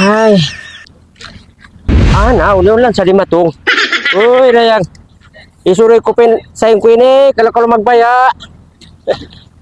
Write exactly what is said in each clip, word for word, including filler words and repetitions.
Ay. Ah, na, uli-ulan sa lima tong. Uy, Dayang. Isuruy ku pa in saing ku ini, kalau-kalau magbaya'.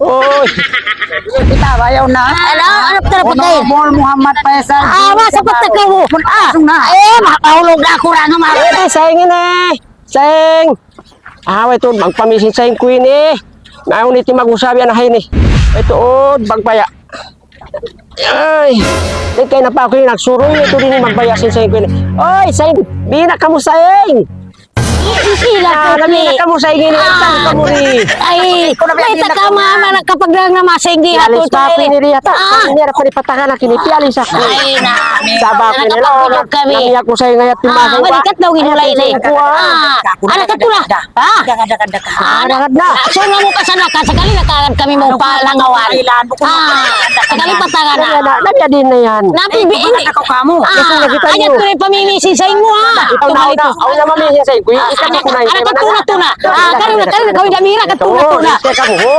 Uy. Kita, bayaw na. Ano? Ano pa talaga? Honorable Muhammad Faisal. Ah, masa pa ta kamu? Ah, na. Eh, makahulog na ako rano, mara. Eh, saing ini. Saing. Ah, way tuud, magpamisi in saing ku ini. Naun iti mag-usabi anak ini. Way tuud, magbaya'. Ay, di' kaina pa aku ini nagsuruy, way tuud ini magbaya' sin saing ku ini. Oy, saing, bina kamu saing. Ila Ah, ko nabina ni. Kamu saing ini, Ah. Kamu ni. Ay, may taka mama nakapagdang na masing di Pialis hatu pa aku ini. Ini, di hata. Ah. Ini ada panipatangan aku ini, pialis aku. Ay, na. Sabab ini, Nakapagdang kami. Nami aku saing ngayat Ah, timbang, balikat daw ini. Ay, ini. Saing ku, ah. Ah, anak ka tula. Ha? Daga, daga, daga. Ah, daga na. So nga mu kasanakan, sakali na kaagad kami mu palangawan. Ah, sakali patangan na. Nabiyadin na yan. Nabibi ini. Ako kamu. Ah, ayaw ko rin pamimisin sa inyo, ha. Ikaw na, ikaw na, ikaw na mamisin sa inyo. Ikaw na, ikaw na, ikaw na. Ah, karu na, karu na, karu na, mira, karu na, karu na. Ikaw na, ikaw na.